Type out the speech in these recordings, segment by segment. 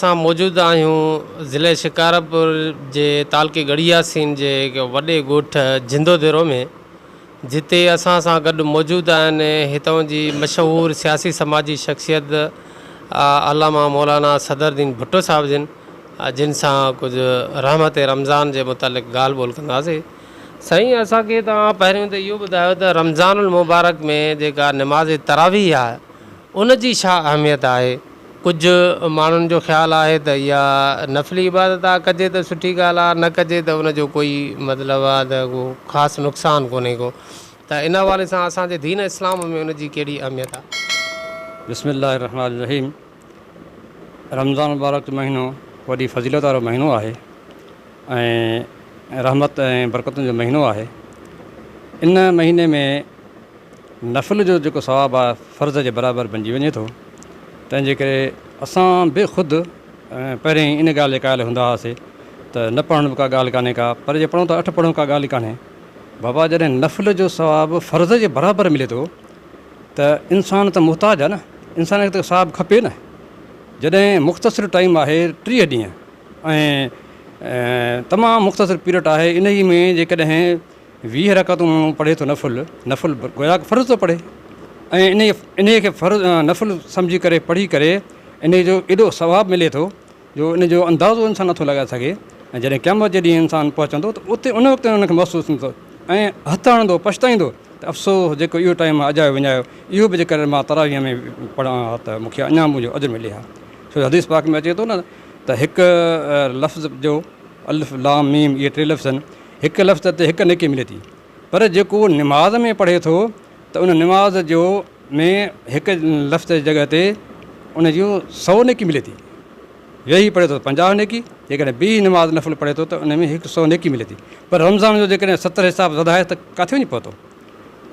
اسان موجود آهيون ضلعي شڪارپور جي تعلقي ڳڙهي ياسين جي هڪ وڏي ڳوٺ جندو ديرو ۾ جتي اسان سان گڏ موجود آهن هتان جي مشهور سياسي سماجي شخصيت علامه مولانا صدر الدين ڀٽو صاحب جن جن سان ڪجهه رحمت رمضان جي متعلق ڳالهه ٻولهه ڪنداسين. سائين اسان کي توهان پهريون ته اهو ٻڌايو ته رمضان المبارڪ ۾ جيڪا نماز تراويح آهي ان جي ڇا اهميت آهي؟ ڪجهه ماڻهن جو خيال آهي ته اها نفلي عبادت آهي، ڪجي ته سٺي ڳالهه آهي، نه ڪجي ته ان جو ڪوئي مطلب آهي ته ڪو خاص نقصان ڪونهي ڪو ته ان حوالي سان اسان جي دين اسلام ۾ ان جي ڪهڙي اهميت آهي؟ بسم الله الرحمٰن الرحيم رمضان المبارڪ جو مهينو وڏي فضيلت وارو مهينو آهي ۽ رحمت ۽ برڪتن جو مهينو آهي ان مهيني ۾ نفل جو جيڪو ثواب آهي فرض جي برابر بنجي وڃي ٿو تنهن جي ڪري اسان به خود پهرين ان ڳالهه جي قائل هوندا هئاسي ته نه پڙهڻ به ڪا ڳالهه ڪانهي ڪا پر جي پڙهون ته اٺ پڙهون ڪا ڳالهه ئي ڪانهي بابا جڏهن نفل جو ثواب فرض جي برابر ملي ٿو ته انسان ته محتاج آهي نه انسان کي ته ثواب کپي نه جڏهن مختصر ٽائيم آهي 30 ڏينهن ۽ تمام مختصر پيريڊ آهي انهي ۾ جيڪڏهن 20 رڪعتون ماڻهو پڙهي ٿو نفل، نفل گويا ڪه فرض ٿو پڙهي ۽ انهيء انهيء کي فرض نفل سمجهي ڪري پڙهي ڪري انهيء جو ايڏو ثواب ملي ٿو جو ان جو اندازو انسان نٿو لڳائي سگهي ۽ جڏهن قيامت جي ڏينهن انسان پهچندو ته اتي ان وقت ان کي محسوس ٿيندو ۽ هٿ هڻندو پڇتائيندو ته افسوس جيڪو اهو ٽائيم مان اجايو وڃايو اهو به جيڪر مان تراويح ۾ پڙهان ها ته مون کي اڃا منهنجو اجر ملي ها ڇو جو حديث پاڪ ۾ اچي ٿو نه ته هڪ لفظ جو الف لام ميم اهي ٽي لفظ آهن هڪ لفظ تي هڪ نيڪي ملي ٿي پر جيڪو نماز ۾ پڙهي ٿو ته ان نماز جو ۾ هڪ لفظ جي جڳهه تي ان جون سئو نيڪي ملي ٿي. ويهي پڙهي ٿو ته 50 نيڪي، جيڪڏهن بيهي نماز نفل پڙهي ٿو ته ان ۾ هڪ سئو نيڪي ملي ٿي. پر رمضان جو جيڪڏهن 70 حساب وڌائي ته ڪاٿي وڃي پهتو؟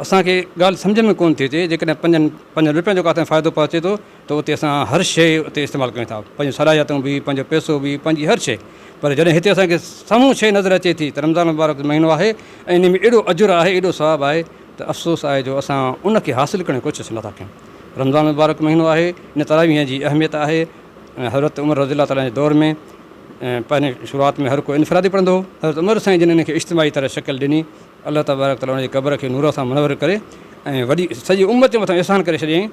اسان کي ڳالهه سمجهه ۾ ڪونه ٿي اچي، جيڪڏهن پنجن پنجن روپين جو ڪاٿي فائدو پهچي ٿو ته اتي اسان هر شيء اتي استعمال ڪيون ٿا، پنهنجون صلاحيتون به، پنهنجو پئسو به، پنهنجي هر شيء. پر جڏهن هتي اسان کي سامهون شيء نظر اچي ٿي ته رمضان المبارڪ جو مهينو آهي ۽ ان ۾ ايڏو اجر آهي، ايڏو ثواب آهي ته افسوس آهي جو اسان ان کي حاصل ڪرڻ جي ڪوشش نه ٿا ڪيون. رمضان المبارڪ مهينو آهي، ان تراويح جي اهميت آهي. حضرت عمر رضي الله تعالٰي عنه جي دور ۾ پهرين شروعات ۾ هر ڪو انفرادي پڙهندو هو، حضرت عمر سائين جن ان کي اجتماعي طرح شڪل ڏني. الله تبارڪ تعالٰي ان جي قبر کي نور سان منور ڪري ۽ وڏي سڄي امت جي مٿان احسان ڪري ڇڏيائين.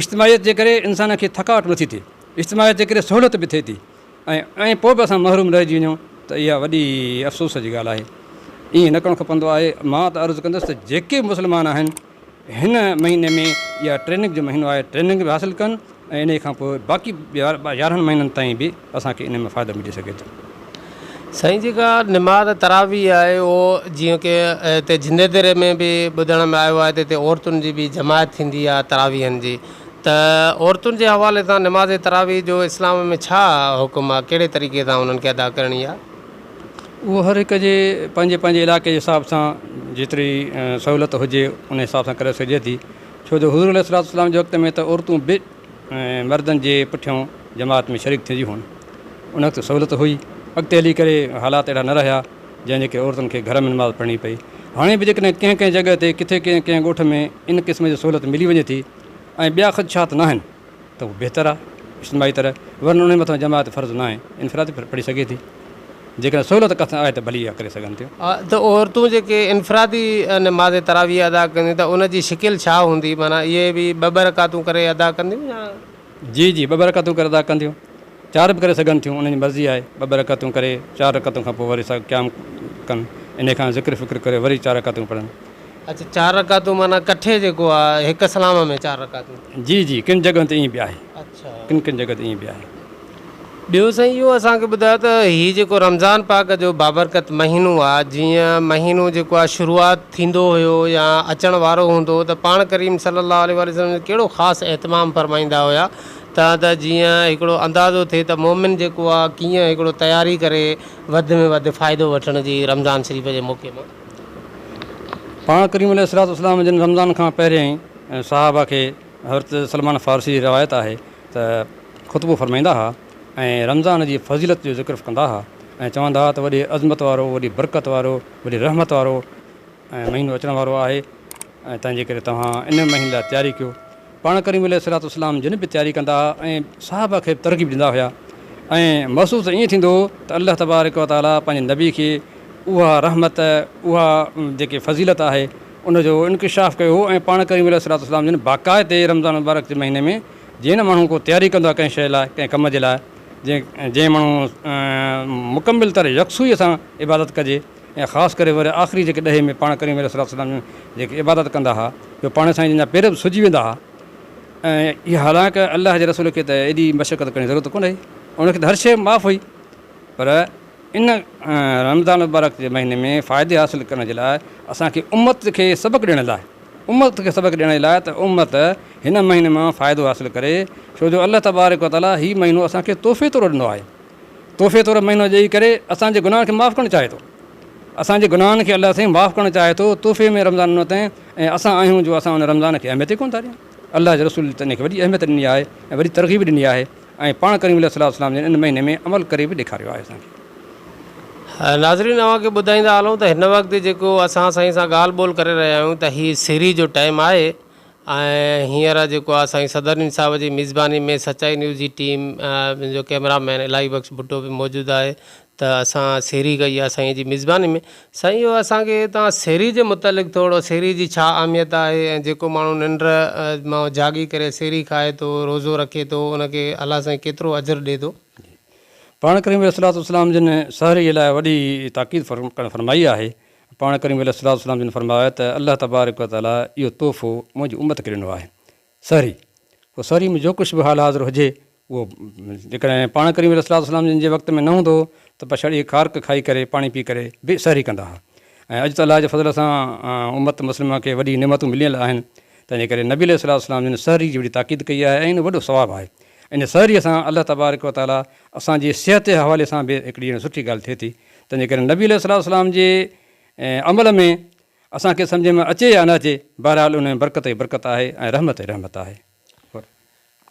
اجتماعيت جي ڪري انسان کي ٿڪاوٽ نٿي ٿئي، اجتماعيت جي ڪري سهولت به ٿئي ٿي ۽ ۽ پوء به اسان محروم رهجي وڃون ته اها وڏي افسوس جي ڳالهه آهي. ائين نه ڪرڻ کپندو آهي. مان ته عرض ڪندس ته جيڪي به مسلمان آهن هن مهيني ۾ اها ٽريننگ جو مهينو آهي، ٽريننگ به حاصل ڪن ۽ انهيء کان پوء باقي 11 مهينن تائين به اسان کي انهي مان فائدو ملي سگهي ٿو. سائين جيڪا نماز تراويح آهي اهو جيئن ڪي هتي جھنڊي ديري ۾ به ٻڌڻ ۾ آيو آهي ته هتي عورتن جي به جماعت ٿيندي آهي تراويحن جي ته عورتن جي حوالي سان نماز تراويح جو اسلام ۾ ڇا حڪم آهي ڪهڙي طريقي سان انهن کي ادا ڪرڻي آهي؟ اهو هر هڪ جي پنهنجي پنهنجي علائقي جي حساب سان جيتري سهولت هجي ان حساب سان ڪري سگهجي ٿي ڇو جو حضور عليه الصلوة والسلام جي وقت ۾ ته عورتون به مردن جي پٺيون جماعت ۾ شريڪ ٿينديون هيون. ان وقت سهولت هئي. اڳتي هلي ڪري حالات اهڙا نه رهيا جنهن جي ڪري عورتن کي گهر ۾ نماز پڙهڻي پئي. هاڻي به جيڪڏهن ڪنهن ڪنهن جڳهه تي ڪٿي ڪنهن ڪنهن ڳوٺ ۾ ان قسم جي سهولت ملي وڃي ٿي ۽ ٻيا خدشات ناهن ته اهو بهتر آهي اجتماعي طرح ورنه انهي مٿان جماعت فرض ناهي انفرادي پڙهي سگهي ٿي. جيڪڏهن سهولت ڪٿ آهي ته ڀلي اها ڪري سگهن ٿيون. ته عورتون جيڪي انفرادي نماز تراويح ادا ڪنديون ته ان جي شڪل ڇا هوندي معنيٰ اهي به ٻه ٻه رڪعتون ڪري ادا ڪنديون يا. جي جي ٻه ٻه رڪعتون ڪري ادا ڪنديون چار به ڪري سگهن ٿيون انهن جي مرضي آهي ٻه ٻه رڪعتون ڪري چار رڪعتن کان پوء وري قيام ڪن انهي کان ذڪر فڪر ڪري وري چار رڪعتون پڙهن. اڇا چار رڪعتون معنيٰ ڪٺي جيڪو آهي هڪ سلام ۾ چار رڪعتون. جي جي ڪن جڳهن تي ائين به آهي. ڪن ڪن جڳهه تي ائين به آهي. ٻيو سائين اهو اسان کي ٻڌايو ته هي جيڪو رمضان پاڪ جو بابرڪت مهينو آ جيئن مهينو جيڪو آ شروعات ٿيندو هيو يا اچڻ وارو هوندو هو ته پاڻ ڪريم صلي الله عليه واٰله وسلم ڪهڙو خاص اهتمام فرمائيندا هيا ته ته جيئن هڪڙو اندازو ٿئي ته مؤمن جيڪو آ ڪيئن هڪڙو تياري ڪري وڌ ۾ وڌ فائدو وٺڻ جي رمضان شريف جي موقعي مان. پاڻ ڪريم عليه الصلوة والسلام جن رمضان کان پهريائين صحابه کي حضرت سلمان فارسي جي روايت آهي ته خطبو فرمائيندا ها ۽ رمضان جي فضيلت جو ذڪر ڪندا ها ۽ چوندا ها ته وڏي عظمت وارو، وڏي برڪت وارو، وڏي رحمت وارو مهينو اچڻ وارو آهي ۽ تنهن جي ڪري توهان ان مهيني لاء تياري ڪيو. پاڻ ڪريم عليه الصلوة والسلام جن به تياري ڪندا ها ۽ صحابه کي به ترغيب ڏيندا هيا. ۽ محسوس ائين ٿيندو ته الله تبارڪ و تعاليٰ پنهنجي نبي کي اها رحمت، اها جيڪي فضيلت آهي ان جو انڪشاف ڪيو هو ۽ پاڻ ڪريم عليه الصلوة والسلام جن باقاعدي رمضان المبارڪ جي مهيني ۾ جيئن نه ماڻهو ڪو تياري ڪندو آهي ڪنهن شيء لاء ڪنهن ڪم جي لاء جنهن جنهن ماڻهو مڪمل طرح يڪسوئيء سان عبادت ڪجي ۽ خاص ڪري وري آخري جيڪي ڏهي ۾ پاڻ ڪريم عليه الصلوة والسلام جن جيڪي عبادت ڪندا ها جو پاڻ سائين جن جا پير به سجي ويندا ها ۽ اها حالانڪ الله جي رسول کي ته ايڏي مشقت ڪرڻ جي ضرورت ڪونه هئي ان کي ته هر شيء معاف هئي پر ان رمضان المبارڪ جي مهيني ۾ فائدي حاصل ڪرڻ جي لاء اسان کي امت کي سبق ڏيڻ لاء امت کي سبق ڏيڻ جي لاء ته امت هن مهيني مان فائدو حاصل ڪري ڇو جو الله تبارڪ وتعاليٰ هي مهينو اسان کي تحفي طور ڏنو آهي تحفي طور مهينو ڏئي ڪري اسان جي گناهن کي معاف ڪرڻ چاهي ٿو اسان جي گناهن کي الله سائين معاف ڪرڻ چاهي ٿو تحفي ۾ رمضان ڏنو اٿئين ۽ اسان آهيون جو اسان ان رمضان کي اهميت ئي ڪونه ٿا ڏيون الله جي رسول ته ان کي وڏي اهميت ڏني آهي ۽ وڏي ترغيب ڏني آهي ۽ پاڻ ڪريم عليه الصلوة والسلام جن ان مهيني ۾ عمل ڪري به ڏيکاريو آهي اسان کي. ناظرين اوهان کي ٻڌائيندا هلون ته هن وقت جيڪو اسان سائين سان ڳالهه ٻولهه ڪري رهيا آهيون ته هي سحري جو ٽائيم آهي ۽ هينئر جيڪو آهي سائين صدرنين صاحب جي ميزباني ۾ سچائي نيوز جي ٽيم جو ڪئميرا مين الاهي بخش ڀٽو به موجود آهي ته اسان سحري ڪئي آهي سائين جي ميزباني ۾ سائين اهو اسان کي توهان سحري جي متعلق ٿورو سحري جي ڇا اهميت آهي ۽ جيڪو ماڻهو ننڊ مان جاڳي ڪري سحري کائي ٿو روزو رکي ٿو ان کي الله سائين ڪيترو اجر ڏي ٿو. پاڻ ڪريم عليه الصلوة والسلام جن سحري جي لاء وڏي تاڪيد ڪرڻ فرمائي آهي. پاڻ ڪريم عليه الصلوة والسلام جن فرمايو ته الله تبارڪ وتعاليٰ اهو تحفو منهنجي امت کي ڏنو آهي سحري پوء سحري ۾ جو ڪجهه به حال حاضر هجي اهو جيڪڏهن پاڻ ڪريم عليه الصلوة والسلام جن جي وقت ۾ نه هوندو هو ته پڇاڙيء کارڪ کائي ڪري پاڻي پي ڪري به سحري ڪندا ها ۽ اڄ ته الله جي فضل سان امت مسلمه کي وڏي نعمتون مليل آهن تنهنجي ڪري نبي عليه الصلوة والسلام جن سحري جي وڏي تاڪيد ڪئي آهي ۽ ان وڏو ثواب آهي ان سحريء سان الله تبارڪ و تعاليٰ اسان جي صحت جي حوالي سان به هڪڙي سٺي ڳالهه ٿئي ٿي تنهنجي ڪري نبي عليه الصلوة والسلام جي عمل ۾ اسان کي سمجهه ۾ اچي يا نه اچي بهرحال ان ۾ برڪت ئي برڪت آهي ۽ رحمت ئي رحمت آهي.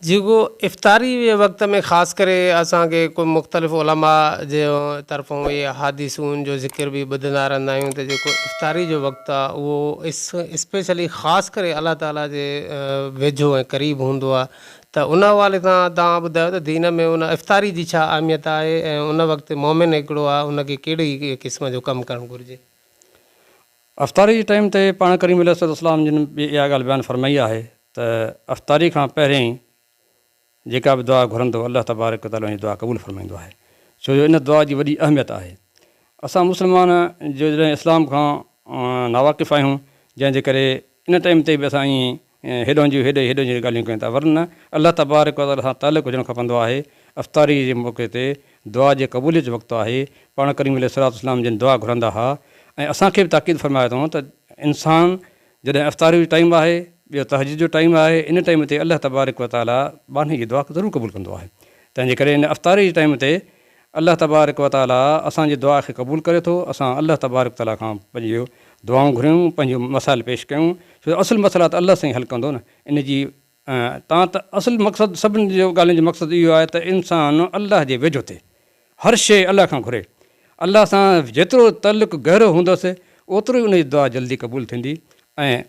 جيڪو افطاري جي وقت ۾ خاص ڪري اسان کي ڪو مختلف علماء جي طرفون اهي احاديثون جو ذڪر به ٻڌندا رهندا آهيون ته جيڪو افطاري جو وقت آهي اهو اسپيشلي خاص ڪري الله تعالي جي ويجهو ۽ قريب هوندو آهي ته ان حوالي سان توهان ٻڌايو ته دين ۾ ان افطاري جي ڇا اهميت آهي ۽ ان وقت مومن هڪڙو آهي ان کي ڪهڙي قسم جو ڪم ڪرڻ گهرجي. افطاري جي ٽائيم تي پاڻ ڪريم عليه الصلوة والسلام جن به اها ڳالهه بيان فرمائي آهي ته افطاري کان پهرين جيڪا به دعا گهرندو الله تبارڪ وتعالي ان جي دعا قبول فرمائيندو آهي ڇو جو ان دعا جي وڏي اهميت آهي اسان مسلمان جو جڏهن اسلام کان ناواقف آهيون جنهن جي ڪري ان ٽائيم تي به اسان ائين هيڏانهن جون هيڏي هيڏانهن جون ڳالهيون ڪيون ٿا ورنه الله تبارڪ وتعالي سان تعلق هجڻ کپندو آهي افطاري جي موقعي تي دعا جي قبوليت جو وقت آهي پاڻ ڪريم عليه الصلوة والسلام جن دعا گهرندا ها ۽ اسان کي به تاڪيد فرمايو اٿئون ته انسان جڏهن افطاري جو ٽائيم آهي ٻيو تهجد جو ٽائيم آهي ان ٽائيم تي الله تبارڪ وتعالي ٻانهي جي دعا ضرور قبول ڪندو آهي تنهن جي ڪري ان افطاري جي ٽائيم تي الله تبارڪ و تعالي اسان جي دعا کي قبول ڪري ٿو، اسان الله تبارڪ و تعالي کان پنهنجيون دعائون گهريون، پنهنجون مسائل پيش ڪيون، ڇو ته اصل مسئلا ته الله سائين حل ڪندو نه، ان جي تان ته اصل مقصد سڀني جو ڳالهين جو مقصد اهو آهي ته انسان الله جي ويجهو ٿئي، هر شيء الله کان گهري، الله سان جيترو تعلق گهرو هوندس اوترو ئي ان جي دعا جلدي قبول ٿيندي ۽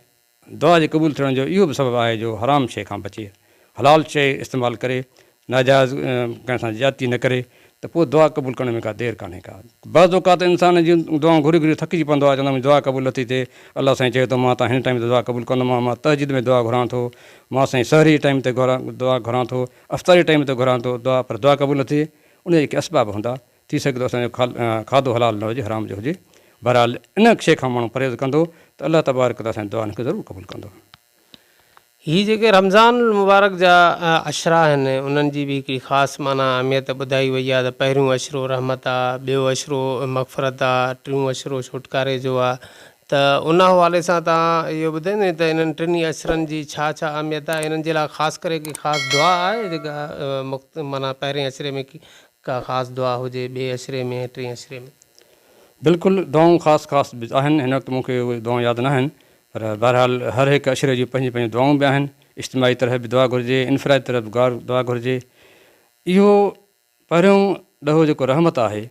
دعا جي قبول ٿيڻ جو اهو به سبب آهي جو حرام شيء کان بچي، حلال شيء استعمال ڪري، ناجائز ڪنهن سان زيادتي نه ڪري ته پوء دعا قبول ڪرڻ ۾ ڪا دير ڪانهي ڪا. بعض اوقات انسان جون دعائون گهري گهري ٿڪجي پوندو آهي، چوندو آهي منهنجي دعا قبول نٿي ٿئي، الله سائين چئي ٿو مان تان هن ٽائيم تي دعا قبول ڪندومانء، مان تهجد ۾ دعا گهران ٿو، مان سائين سحري جي ٽائيم تي دعا گهران ٿو، افطاري جي ٽائيم تي گهران ٿو دعا پر دعا قبول نٿي ٿئي، ان جا جيڪي اسباب هوندا ٿي سگهي ٿو اسان جو کاڌو حلال نه هجي حرام جو هجي بهرحال ان شيء کان ماڻهو پرهيز ڪندو ته الله تبارڪ وتعالي اسان جي دعائن کي ضرور قبول ڪندو. هي جيڪي رمضان المبارڪ جا عشرا آهن انهن جي به هڪڙي خاص معنيٰ اهميت ٻڌائي وئي آهي ته پهريون عشرو رحمت آهي، ٻيو عشرو مغفرت آهي، ٽيون عشرو ڇوٽڪاري جو آهي ته ان حوالي سان توهان اهو ٻڌائيندو ته انهن ٽنهي عشرن جي ڇا ڇا اهميت آهي انهن جي لاء خاص ڪري ڪي خاص دعا آهي جيڪا معنيٰ پهرين عشري ۾ ڪا خاص دعا هجي ٻئي عشري ۾ ۽ ٽئين عشري ۾. بلڪل دعائون خاص خاص به آهن هن وقت مون کي اهي دعائون ياد ناهن پر بهرحال هر هڪ عشري جون پنهنجون پنهنجون دعائون به آهن اجتماعي طرح به دعا گهرجي انفرادي طرح به دعا گهرجي اهو پهريون ڏهو جيڪو رحمت آهي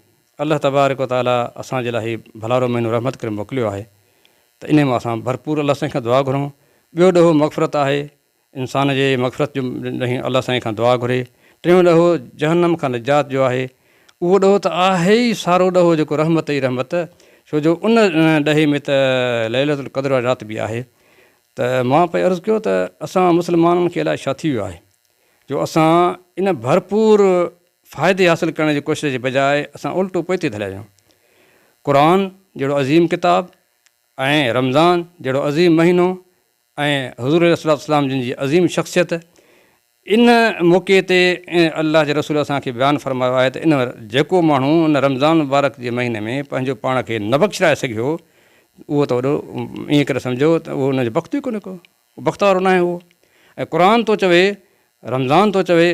الله تبارڪ و تعالي اسان جي لاء هي ڀلارو مهينو رحمت ڪري موڪليو آهي ته انهي مان اسان ڀرپور الله سائين کان دعا گهرون ٻيو ڏهو مغفرت آهي انسان جي مغفرت جو ڏهين الله سائين کان دعا گهري. ٽيون ڏهو جهنم کان نجات جو آهي. اهو ڏهو ته آهي ئي سارو ڏهو جيڪو رحمت ئي رحمت، ڇو جو ان ڏهي ۾ ته ليلة القدر واري رات به آهي. ته مان پئي عرض ڪيو ته اسان مسلمانن کي الائي ڇا ٿي ويو آهي جو اسان ان ڀرپور فائدي حاصل ڪرڻ جي ڪوشش جي بجاء اسان الٽو پوئتي ٿا هليا وڃون. قرآن جهڙو عظيم ڪتاب ۽ رمضان جهڙو عظيم مهينو ۽ حضور عليه الصلوة والسلام جن جي عظيم شخصيت ان موقعي تي الله جي رسول اسان کي بيان فرمايو آهي ته ان جيڪو ماڻهو ان رمضان مبارڪ جي مهيني ۾ پنهنجو پاڻ کي نه بخشرائي سگهيو اهو ته وڏو ائين ڪري سمجهو ته اهو ان جو بخت ئي ڪونهي ڪو بخت وارو ناهي اهو ۽ قرآن ٿو چوي رمضان ٿو چوي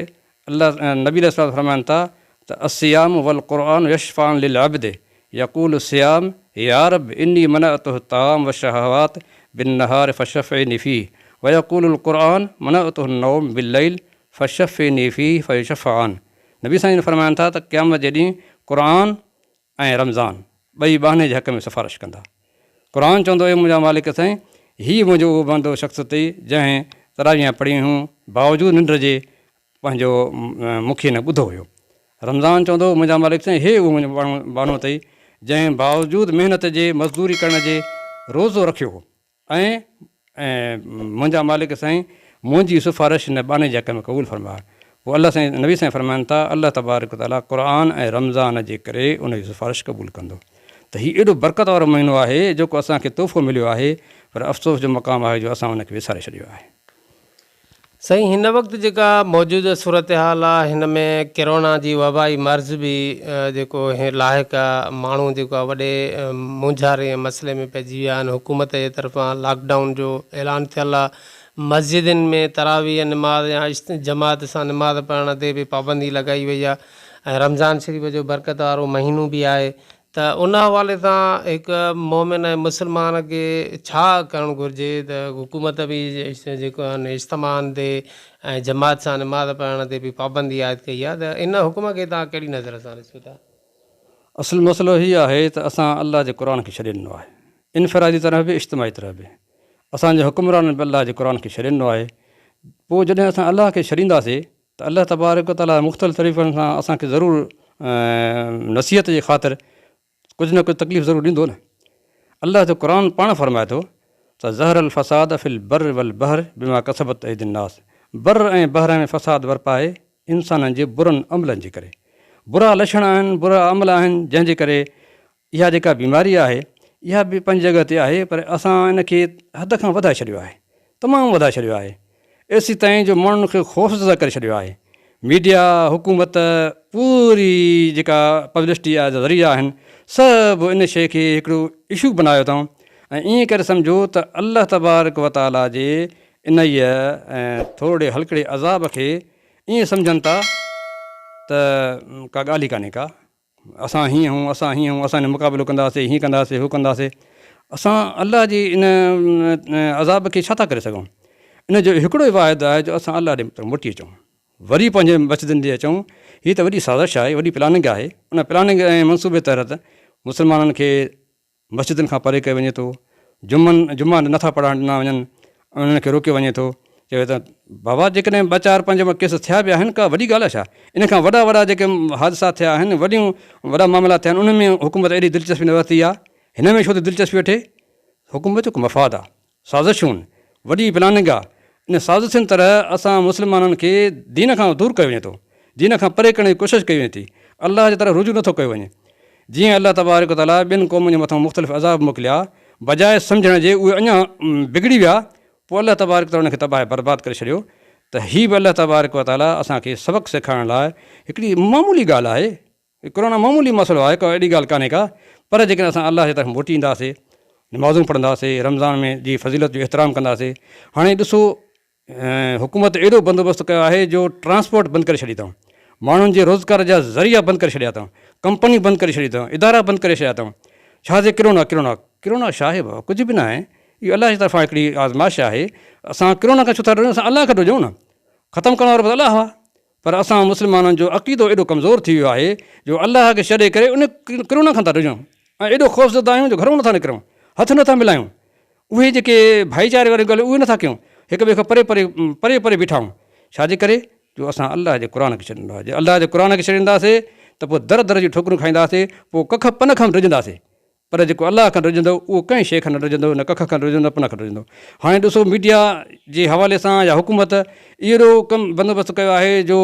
الله نبي عليه الصلوة فرمائن ٿا ته الصيام والقرآن يشفعان للعبد يقول الصيام يا رب اني منعته الطعام والشهوات بالنهار فشفعني فيه ويقول القرآن منعته النوم بالليل فشفعني فيه فيشفعان نبي سائين جن فرمائن ٿا ته قيامت جي ڏينهن قرآن ۽ رمضان ٻئي ٻانهي جي حق ۾ سفارش ڪندا. قرآن چوندو اي منهنجا مالڪ سائين هي منهنجو اهو بندو شخص اٿئي جنهن تراويحان پڙهيون هيون باوجود ننڊ جي پنهنجو مون کي نه ٻڌو هيو. رمضان چوندو منهنجا مالڪ سائين هي اهو منهنجو ٻانهو اٿئي جنهن باوجود محنت جي مزدوري ڪرڻ جي روزو رکيو هو ۽ منهنجا مالڪ سائين منهنجي سفارش هن ٻانهي جي حق ۾ قبول فرماء. پوء الله سائين نبي سائين فرمائن ٿا الله تبارڪ وتعاليٰ قرآن ۽ رمضان جي ڪري ان جي سفارش قبول ڪندو ته هي ايڏو برڪت وارو مهينو آهي جيڪو اسان کي تحفو مليو آهي پر افسوس جو مقام آهي جو اسان ان کي وساري ڇڏيو آهي. سائين هن وقت جيڪا موجوده صورتحال آ هن ۾ ڪرونا جي وبائي مرض به جيڪو لاحق آ ماڻهو جيڪو آ وڏي مونجهاري ۽ مسئلي ۾ پئجي ويا آهن حڪومت جي طرفان لاڪ ڊائون جو اعلان ٿيل آ مسجدن ۾ تراويح نماز يا جماعت سان نماز پڙهڻ تي به پابندي لڳائي وئي آ ۽ رمضان شريف جو برڪت وارو مهينو به آهي ته ان حوالي سان هڪ مومن ۽ مسلمان کي ڇا ڪرڻ گهرجي ته حڪومت به جيڪو آهن اجتماعن تي ۽ جماعت سان نماز پڙهڻ تي به پابندي عائد ڪئي آهي ته ان حڪم کي توهان ڪهڙي نظر سان ڏسو ٿا؟ اصل مسئلو هي آهي ته اسان الله جي قرآن کي ڇڏي ڏنو آهي انفرادي طرح به اجتماعي طرح به اسان جي حڪمرانن به الله جي قرآن کي ڇڏي ڏنو آهي پوء جڏهن اسان الله کي ڇڏينداسي ته الله تبارڪ و تعاليٰ مختلف طريقن سان اسان کي ضرور نصيحت جي خاطر ڪجهه نه ڪجهه تڪليف ضرور ڏيندو نه. الله جو قرآن پاڻ فرمائي ٿو ته ظهر الفساد في البر والبحر بما ڪسبت ايدي الناس بر ۽ بحر ۾ فساد برپا آهي انسانن جي برن عملن جي ڪري. برا لڇڻ آهن، برا عمل آهن جنهن جي ڪري اها جيڪا بيماري آهي اها به پنهنجي جڳهه تي آهي پر اسان ان کي حد کان وڌائي ڇڏيو آهي تمام وڌائي ڇڏيو آهي ايسيتائين جو ماڻهن کي خوفزده ڪري ڇڏيو آهي ميڊيا حڪومت پوري جيڪا پبلسٽي جا ذريعا آهن سڀ ان شيء کي هڪڙو اشو بنايو اٿائون ۽ ائين ڪري سمجهو ته الله تبارڪ وتعاليٰ جي انهيء ٿورڙي هلڪڙي عذاب کي ائين سمجهن ٿا ته ڪا ڳالهه ئي ڪانهي ڪا اسان هيئن هون، اسان هيئن هون، اسان هن جو مقابلو ڪنداسين، هيئن ڪنداسين، هو ڪنداسين. اسان الله جي ان عذاب کي ڇا ٿا ڪري سگهون؟ ان جو هڪڙو ئي واحد آهي جو اسان الله ڏي موٽي اچون، وري پنهنجي مسجدن ڏي اچون. هي ته وڏي سازش آهي، وڏي پلاننگ آهي. ان پلاننگ ۽ منصوبي تحت مسلمانن کي مسجدن کان پري ڪيو وڃي ٿو، جمعن جمعا نه ٿا پڙهائڻ ڏنا وڃن، انهن کي روڪيو وڃي ٿو، چوي ته بابا جيڪڏهن ٻه چار پنج ڪيس ٿيا به آهن ڪا وڏي ڳالهه آهي ڇا؟ ان کان وڏا وڏا جيڪي حادثا ٿيا آهن، وڏيون وڏا معاملا ٿيا آهن انهن ۾ حڪومت ايڏي دلچسپي نه ورتي آهي، هن ۾ ڇو ٿي دلچسپي وٺي؟ حڪومت جو ڪو مفاد آهي. سازشون، وڏي پلاننگ آ، ان سازشن طرح اسان مسلمانن کي دين کان دور ڪيو وڃي ٿو، دين کان پري ڪرڻ جي ڪوشش ڪئي وڃي ٿي، الله جي طرف رجوع نٿو ڪيو وڃي. جيئن الله تبارڪ و تعاليٰ ٻين قومن جي مٿان مختلف عذاب موڪليا، بجاء سمجهڻ جي اهي اڃا بگڙي ويا، پوء الله تبارڪ و تعاليٰ انهن کي تباهه برباد ڪري ڇڏيو ته هي به الله تبارڪ و تعاليٰ اسان کي سبق سيکارڻ لاء هڪڙي معمولي ڳالهه آهي، هي ڪورونا معمولي مسئلو آهي ڪا اهڙي ڳالهه ڪانهي ڪا پر جيڪڏهن اسان الله جي طرف موٽي اينداسي نمازون پڙهنداسي رمضان ۾ جي فضيلت جو احترام ڪنداسي هاڻي ڏسو حڪومت اهڙو بندوبست ڪيو آهي جو ٽرانسپورٽ بند ڪري ڇڏي اٿئون ماڻهن جي روزگار جا ذريعا بند ڪري ڇڏيا اٿئون ڪمپنيون بند ڪري ڇڏي اٿئون ادارا بند ڪري ڇڏيا اٿئون ڇا جي ڪرونا ڪرونا ڪرونا ڇا آهي بابا ڪجهه به نه آهي اهو الله جي طرفان هڪڙي آزمائش آهي اسان ڪرونا کان ڇو ٿا ڊڄون اسان الله کان ڊڄون نه ختم ڪرڻ وارو بس الله آهي پر اسان مسلمانن جو عقيدو ايڏو ڪمزور ٿي ويو آهي جو الله کي ڇڏي ڪري ان ڪرونا کان ٿا ڊڄون ۽ ايڏو خوفزده آهيون جو گهرئون نٿا نڪرون، هٿ نٿا ملايون، اهي جيڪي ڀائيچاري واريون ڳالهيون اهي نٿا ڪيون، هڪ ٻئي کان پري پري پري پري بيٺا آهيون، ڇا جي ڪري؟ جو اسان الله جي قرآن کي ڇڏيندو آهي. جي الله جي قرآن کي ڇڏينداسين ته پوء در در جون ٺوڪرون کائينداسين، پوء ڪک پن کان به ڊڄنداسين. پر جيڪو الله کان ڊڄندو اهو ڪنهن شيء کان نه ڊڄندو، نه ڪک کان ڊڄندو نه پن کان ڊڄندو. هاڻي ڏسو ميڊيا جي حوالي سان يا حڪومت اهڙو ڪم بندوبست ڪيو آهي جو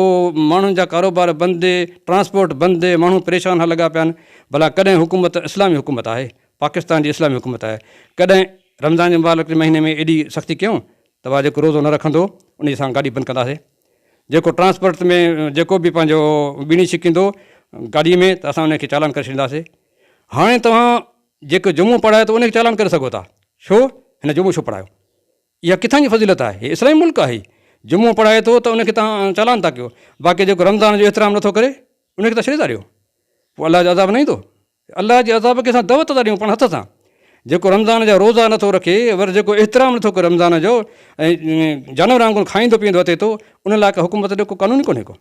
ماڻهن جا ڪاروبار بند، ٽرانسپورٽ بند، ماڻهو پريشان حال لڳا پيا آهن. ڀلا ڪڏهن حڪومت اسلامي حڪومت آهي، پاڪستان جي اسلامي حڪومت آهي، ڪڏهن رمضان جي مبارڪ مهيني ۾ ايڏي سختي ڪيون ته وا جيڪو روزو نه رکندو ان جي اسان گاڏي بند ڪنداسين. جيڪو ٽرانسپورٽ ۾ جيڪو به پنهنجو ٻيڻي ڇڪيندو گاڏي ۾ ته اسان ان کي چالان ڪري ڇڏينداسين. هاڻي توهان جيڪو جمعو پڙهايو ته ان کي چالان ڪري سگهو ٿا. ڇو؟ هن جمعو ڇو پڙهايو؟ اها ڪٿان جي فضيلت آهي؟ هي اسلامي ملڪ آهي. جمعو پڙهائي ٿو ته ان کي توهان چالان ٿا ڪيو. باقي جيڪو رمضان جو احترام نٿو ڪري ان کي توهان ڇڏي ٿا ڏيو. پوء الله جو عذاب نه ايندو؟ الله جي عذاب کي اسان دعوت ٿا ڏيون پاڻ هٿ سان. جيڪو رمضان جا روزا نٿو رکي، ور جيڪو احترام نٿو ڪري رمضان جو ۽ جانور وانگر کائيندو پيئندو اچي ٿو، ان لاء ڪا حڪومت جو ڪو قانون ئي ڪونهي ڪو.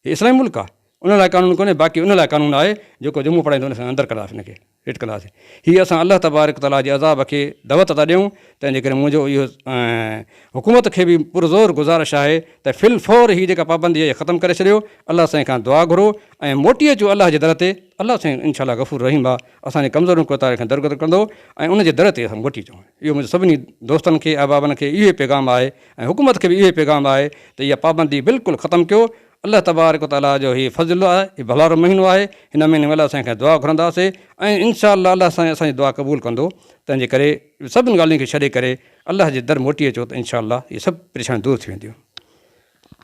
هي اسلامي ملڪ آهي، ان لاء قانون ڪونهي، باقي ان لاء قانون آهي جيڪو جمعو پڙهائيندو ان سان اندر ڪنداسين ان کي ريٽ ڪنداسين. هي اسان الله تبارڪ وتعاليٰ جي عذاب کي دعوت ٿا ڏيون، تنهن جي ڪري منهنجو اهو حڪومت کي به پرزور گذارش آهي ته في الفور هي جيڪا پابندي آهي ختم ڪري ڇڏيو، الله سائين کان دعا گهرو ۽ موٽي اچو الله جي در تي، الله سائين انشاء الله غفور رحيم آهي، اسان جي ڪمزورين ڪوتاهين کان درگذر ڪندو ۽ ان جي در تي اسان موٽي اچون. اهو منهنجو سڀني دوستن کي احبابن کي اهو ئي پيغام آهي ۽ حڪومت کي به اهو ئي پيغام آهي ته اها پابندي بلڪل ختم ڪيو، الله تبارڪ و تعاليٰ جو هي فضل آهي، هي ڀلارو مهينو آهي، هن مهيني ۾ الله سائين کان دعا گهرنداسين ۽ انشاء الله الله سائين اسان جي دعا قبول ڪندو، تنهن جي ڪري سڀني ڳالهين کي ڇڏي ڪري الله جي در موٽي اچو ته انشاء الله اهي سڀ پريشانيون دور ٿي وينديون.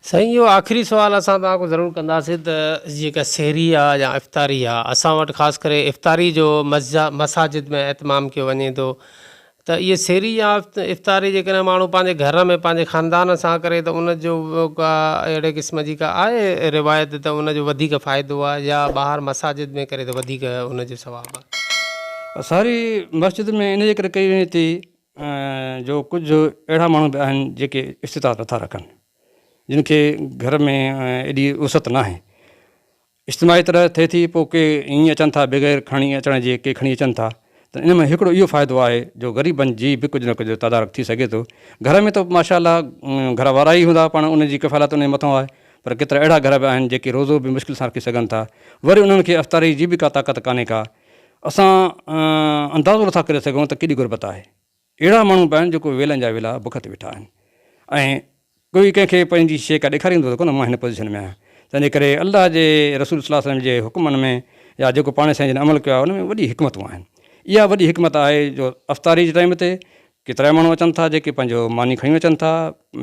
سائين اهو آخري سوال اسان توهان کان ضرور ڪنداسين ته جيڪا سحري آ يا افطاري آ اسان وٽ خاص ڪري افطاري جو مساجد ۾ اهتمام ڪيو وڃي ٿو ته اهي سحري يا افطاري جيڪڏهن ماڻهو پنهنجي گهر ۾ پنهنجي خاندان سان ڪري ته ان جو ڪا اهڙي قسم جي ڪا آهي روايت ته ان جو وڌيڪ فائدو آهي يا ٻاهر مساجد ۾ ڪري ته وڌيڪ ان جو ثواب آهي. سحري مسجد ۾ ان جي ڪري ڪئي وڃي ٿي جو ڪجهه اهڙا ماڻهو به آهن جيڪي استطاعت نٿا رکن جن کي گهر ۾ ايڏي وسعت ناهي اجتماعي طرح ٿئي ٿي پوء ڪي ائين اچن ٿا بغير کڻي اچڻ جي ڪي کڻي اچن ٿا ته ان ۾ هڪڙو اهو فائدو آهي جو غريبن جي به ڪجهه نه ڪجهه تدارڪ ٿي سگهي ٿو گهر ۾ ته ماشاء الله گهر وارا ئي هوندا پاڻ ان جي ڪفالت ان جي مٿان آهي پر ڪيترا اهڙا گهر به آهن جيڪي روزو به مشڪل سان رکي سگهن ٿا وري انهن کي افطاري جي به ڪا طاقت ڪانهي ڪا اسان اندازو نٿا ڪري سگهون ته ڪيڏي غربت آهي اهڙا ماڻهو به آهن جيڪو ويلن جا ويلا بک تي ويٺا آهن ۽ ڪوئي ڪنهن کي پنهنجي شيء ڪا ڏيکاريندو ته ڪونه مان هن پوزيشن ۾ آهيان تنهنجي ڪري الله جي رسول صلي الله عليه وسلم جي حڪمن ۾ يا جيڪو پاڻ سائين جن عمل ڪيو آهي ان ۾ وڏي حڪمتون آهن اها وڏي حڪمت آهي جو افطاري جي ٽائيم تي ڪيترائي ماڻهو اچن ٿا جيڪي پنهنجو ماني کڻي اچن ٿا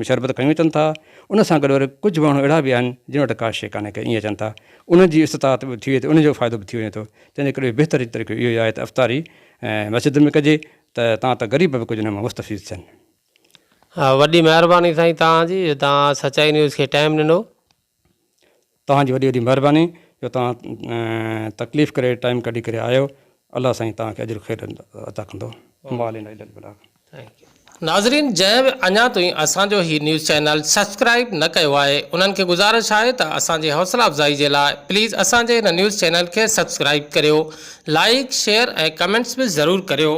شربت کڻي اچن ٿا ان سان گڏ وري ڪجهه ماڻهو اهڙا به آهن جن وٽ ڪا شيء ڪانهي ڪا ائين اچن ٿا انهن جي استطاعت به ٿي وڃي ٿي انهن جو فائدو به ٿي وڃي ٿو تنهنجي ڪري بهترين طريقو اهو ئي آهي ته افطاري مسجد ۾ ڪجي ته تان ته غريب به ڪجهه ان مان مستفيض ٿين. وڏي مهرباني سائين توهان جي جو توهان سچائي نيوز کي ٽائيم ڏنو. توهان جي وڏي وڏي مهرباني جو توهان تڪليف ڪري ٽائيم ڪڍي ڪري آيو الله سائين توهان کي اجر خير عطا ڪندو وما علينا الا البلاغ. ناظرين جنهن به اڃا تائين اسان جو هي نيوز چينل سبسڪرائيب نه ڪيو آهي انهن کي گذارش آهي ته اسان جي حوصلا افزائي جي لاء پليز اسان جي هن نيوز چينل کي سبسڪرائيب ڪريو لائيڪ شيئر ۽ ڪمينٽس به ضرور ڪريو.